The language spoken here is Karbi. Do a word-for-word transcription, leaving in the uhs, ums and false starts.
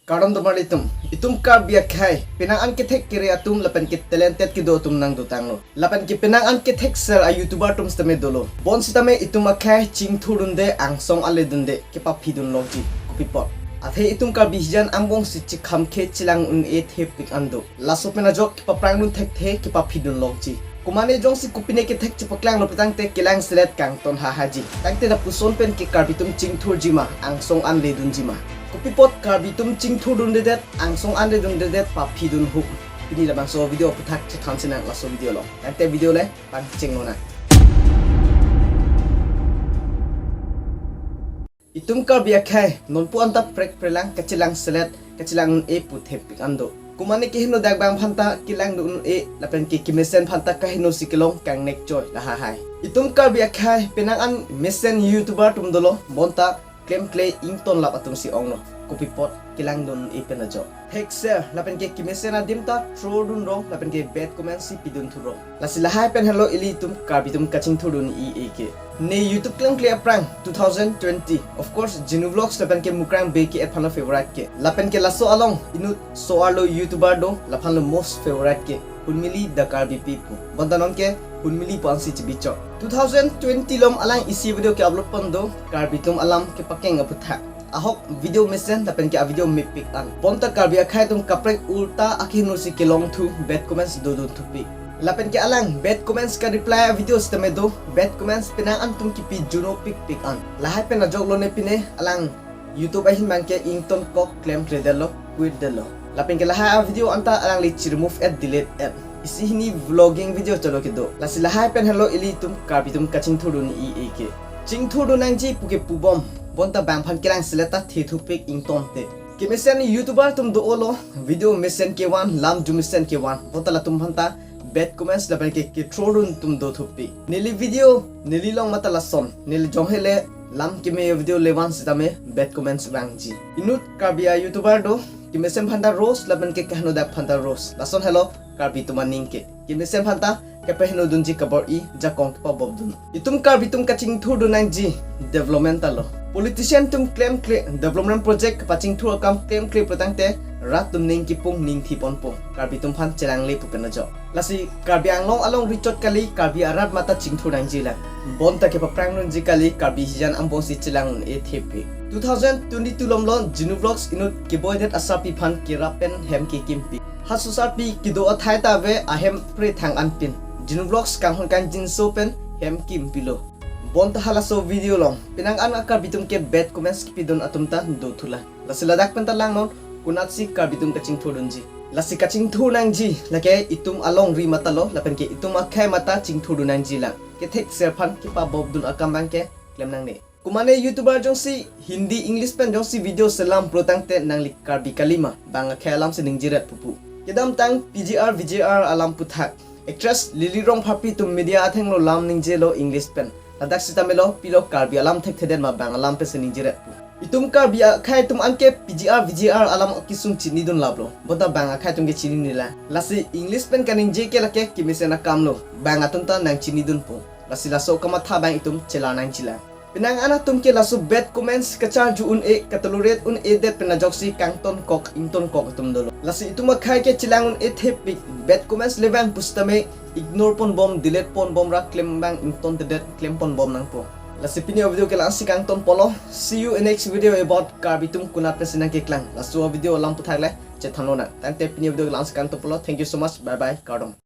Kardom do marli atum, itum Karbi akhei, penang an kethek kere atum lapen ke talented kedo atum nangdotanglo. Lapen ke penang an kethekser a-YouTuber atum sitame dolo. Bonsitame itum akhei chingthurdunde, angsong anledunde, kepaphidunlokji. Kopi apot? Athe itum Karbi hijan angbongsi chikham ke chelang un-e thepik an do. Laso pen ajok kepaphrangdun thekthe, kepaphidunlokji. Komane jongsi kopine kethek chepaklanglo putangte kelang selet kangton hahaji. Tangte lapuson pen ke Karbi atum chingthurji ma, angsong anledunji ma? Kopi apot Karbi atum chingthurdundedet, angsong anledundedet, paphidun ho? Pini labangso video aphuthak chethan sinang laso video along. Tangte video le pangchenglonang. Itum Karbi akhei, nonpu anta prek prelang, kachelang selet, kachelang un-e pu thepik an do. Komane kehingno dak abang aphanta kelangdun un-e, lapen ke kemesen aphanta kahingno si kelong kangnek choi lahai. Itum Karbi akhei, penang an mesen YouTuber atum dolo, bonta klemkle ingtonlap atum si onglo. Kopi apot? Kelangdun un-e pen ajok thekser lapen ke kemesen adim ta troll dunrong, lapen ke bad comment si pidun thurong. Lasi lahai pen helo ilitum Karbi atum kachingthurdun i-e ke. Ne YouTube klemkle aphrang two thousand twenty, of course, Genu Vlogs lapen ke Mukrang Bey ke aphanlo favorite ke. Lapen ke laso along inut so-arlo YouTuber do, laphanlo most favorite ke. Hunmili The Karbipi pu. Bonta non ke Hunmili pu ansi chibichok. Two thousand twenty along alang isi video ke-upload pon do, Karbi atum alam kepakeng aphuthak. Ahok video mesen lapen ke a-video mepik an. Bonta Karbi akhei atum kaprek ulta akehingno si kelongthu, bad comments dodun thupik. Lapen ke alang bad comments ka-reply a-video sitame do, bad comments penang an atum kipijunopikpik an. Lahai pen ajoklo ne pine alang YouTube ahin abang ke ingtonkok klemkledetlo, quitdetlo. Lapen ke lahai a-video anta alangli chi-remove et delete et. Isi hini vlogging video cholo kedo. Lasi lahai pen helo ilitum Karbi atum kachingthurdun i-e ke. Chingthurdun nangji pu ke pubom. Bonta bang aphan kelang selet ta thethupik ingtonte. Kemesen YouTuber atum do-olo, video mesen kevan, lam jumesen kevan. Bonta latum aphanta bad comments lapen ke ketroll dun atum do thupik. Neli video, neli long mata lason, neli jonghe le lam keme video le van sitame bad comments vangji. Inut Karbi a-YouTuber do, kemesen aphanta roast lapen ke kahingno dak aphanta roast. Lason helo Karbi atum aning ke. Kemesen aphanta kepahingnodunji kabor-i, jakong kepabobdun. Itum Karbi atum kachingthurdun nangji development ta lo. Politician atum klemkle development project kepachingthur akam klemkle putangte rat atum ning kipung ning thi ponpo. Karbi atum aphan chelangle pu pen ajok. Lasi Karbi Anglong alongri chot kali, Karbi arat mata chingthur nangjilang. Bonta kepaphrangdunji kali, Karbi hijan angbongsi chelang un-e thepik. Two thousand twenty-two along lo Genu Vlogs inut keboidet asarpi aphan kerap pen hem kekimpi. Haso sarpi kedo athai ta ave, ahem pre thang anpin. Genu Vlogs kanghon kangjinso pen hem kimpilo. Bonta halaso video along penang an a-Karbi atum ke bad comments kipidun atum ta dothulang. Lasi ladak pen ta langnon, konatsi Karbi atum kachingthurdunji. Lasi kachingthur nangji lake itum alongri mata lo, lapen ke itum akhei mata chingthurdun nangjilang. Kethekser aphan kepabobdun akam abang ke klem nangne. Komane YouTuber jongsi Hindi, English pen jongsi video selam pulotangte nangli Karbi kali ma, bang akhei alam si ningjerat pupu. Kedamtang P G R, V G R alam puthak. Actress Lily Rongphar pi atum media athenglo lam ningjelo English pen. Ladak sitame lo pilo Karbi alam thekthedet ma bang alam pen si ningjerat pu. Itum Karbi akhei atum anke P G R, V G R alam kesung chinidunlaplo. Bonta bang akhei atum ke chinine la. Lasi English pen kaningje ke lake kemesen akam lo. Bang atum ta nangchinidunpo. Lasi laso kamatha abang itum chelar nangjilang. Penang an atum ke laso bad comments kacharju un-e, katolerate un-edet pen ajoksi kangtonkok ingtonkok atum dolo. Lasi itum akhei ke chelang un-e thepik, bad comments le vang pusitame ignore ponbom, delete ponbom ra klem abang ingtontedet klem ponbom nangpo. Lasi pini a-video ke la-ansi kangton polo. See you in next video about Karbi atum konat pensi nangkeklang. Laso a-video alam puthak le chethanlonang. Tangte pini a-video ke la-ansi kangton polo. Thank you so much. Bye bye. Kardom.